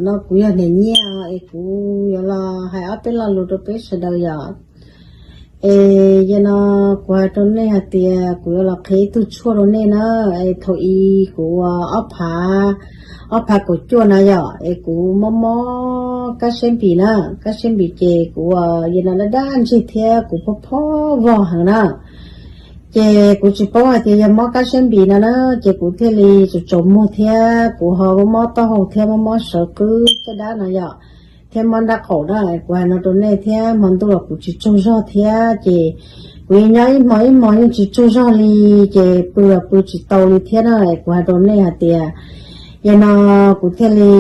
No kuv yog Niam Nyiaj es kuv yuav los hais ob peb lo lus rau peb sawv daws yom. Es yog no kuv hais rau nej hais tias kuv yuav los qhia ib tug tshuaj rau nej na. Es thaum i kuv ua ob phav, ob phav kaum cuaj na yom, es kuv mob mob kab siab npis na, kab siab npis ces kuv ua yog no dab dab ntseg thiab kuv phob phob vog heev na. Ces kuv tsis paub hais tias yog mob kab siab npis no na, ces kuv thiaj li tsaus tsaus muag thiab kuv ho mob mob taub hau thiab mob mob sawv qwb caj dab no yom, thiab mob nrab qaum na. Kuv hais no rau nej thiab hmo ntuj los kuv tsis tsaug zog thiab ces kuv yeej nyob ib hmo ib hmo yeej tsis tsaug zog li, ces pw los pw tsis tau li thiab na. Kuv hais rau nej hais tias yog no kuv thiaj li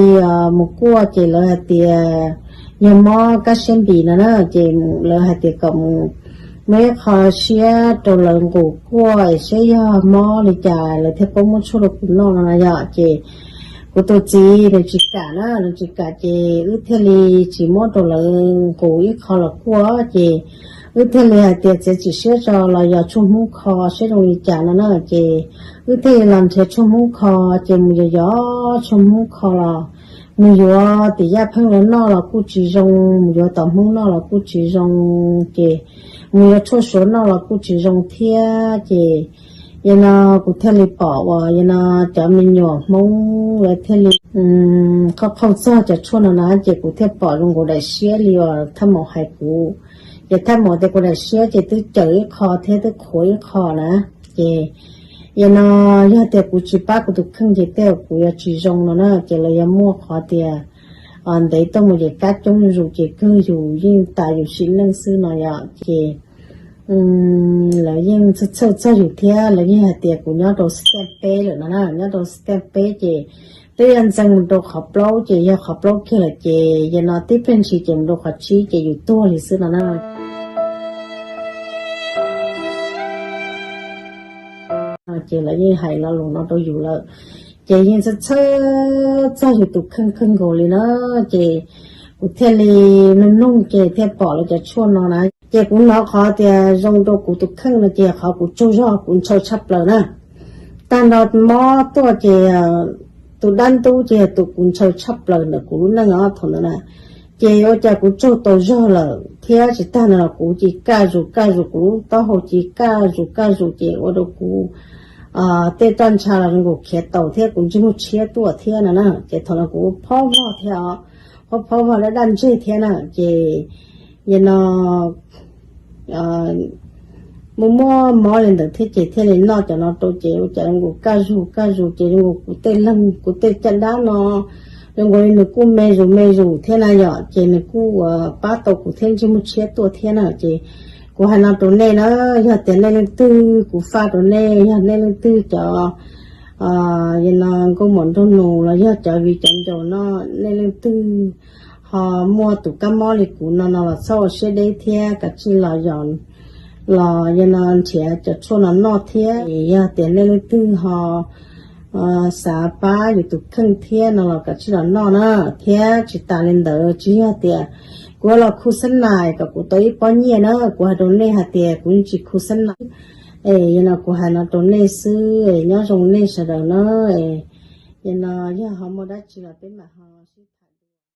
mus kuaj ces lawv hais tias yog mob kab siab npis no na, ces lawv hais tias kom mus muab ib qho siab rau lawv nqus kuaj es saib yog mob li cas lawv thiaj paub muab tshuaj rau kuv noj no na yom. Ces kuv tus txiv nws tsis kam na, nws tsis kam ces wb thiaj li tsis muab rau lawv nqus ib qho los kuaj ces wb thiaj li hais tias txiav txim siab tso los yog tshuaj hmub kho saib zoo li cas no na. Ces wb thiaj li los nrhiav tshuaj hmub kho, ces mus yos yos tshuaj hmub kho los mus yuav tim Yaj Pheej lawv noj los kuj tsis zoo, mus yuav tom Hmoob noj los kuj tsis zoo, ces mus yuav tshuaj Suav noj los kuj tsis zoo thiab. Ces yog no kuv thiaj li pom uas yog no cov me nyuam Hmoob lawv thiaj li qhov qhaug txog cov tshuaj no na, ces kuv thiaj pom zoo nkaus daim siab li uas thaj maum hais kuv. Ces thaj maum tias kuv daim siab ces twb cawm ib qho thiab twb qhuav ib qho na. Ces yog no yog tias kuv tsis pab kuv tus kheej ces tej zaum kuv yuav tsis zoo no na. Ces lawv yuav muaj qhov tias ntev tuaj mus ces kab coob zus ces kawg yus yeej tas yus sim neej xwb no yom. Ces lawv yeej txhawj txhawj txog yus thiab lawv yeej hais tias kuv nyob rau step peb lawm no na, nyob rau step peb ces twb yog ntxeev mus rau qhov plaub ces yog qhov plaub kiag lawm ces yog no tib pliag ntshis ces mus rau qhov tsib ces yus tuag li xwb no na. Ces lawv yeej hais lo lus no rau yus lawm, ces yeej txhawj txhawj txog yus tus kheej kawg nkaus li na. Ces kuv thiaj li mloog mloog ces thiaj pom lawv cov tshuaj no na. Ces kuv hnov qhov tias zoo rau kuv tus kheej no ces qhov kuv tsaug zog kuv ntshaw tshaj plaws na. Tag nrho mob tuaj ces tus dab ntub ces yog tus kuv ntshaw tshaj plaws ntawm kuv lub neej os thaum ntawd na. Ces ua cas kuv tsaug tau zog lawm thiab tsis tag ntawd los kuv cia li kaj zus kaj zus, kuv lub taub hau cia li kaj zus kaj zus ces ua rau kuv tej roj ntsha los zoo nkaus khiav taus thiab kuv ntsej muag tshiab tuaj thiab no na. Ces thaum no kuv phob vog thiab os, phob phob vog dab dab ntseg thiab na. Ces yog no muaj muaj mob li ntawd thiab ces thiaj li noj cov no rau ces ua cas zoo nkaus kaj zus kaj zus ces zoo nkaus kuv tej leeg kuv tej caj dab no zoo nkaus li nws kuj me zus me zus thiab na yom. Ces nws kuj pab tau kuv thiab ntsej muag tshiab tuaj thiab na. Ces kuv hais no rau nej na, yog tias nej leej twg, kuv faj rau nej, yog nej leej twg cov yog no nkauj muam nraug nus los yog cov viv cov ncaus no, nej leej twg ho muaj tus kab mob li kuv no no los txhob ua siab deb thiab kav tsij los yos los yog no nrhiav cov tshuaj no noj thiab. Yog tias nej leej twg ho xav pab yus tus kheej thiab no los kav tsij los noj na. Thiab tsis tas li ntawd tsis yog tias kuv los khu xab nais kom kuv tau ib pob nyiaj na, kuv hais rau nej hais tias kuv yeej tsis khu xab nais. Es yog no kuv hais no rau nej xwb, nyob zoo nej sawv daws na. Yog no yog ho muaj dab tsi los peb mam ho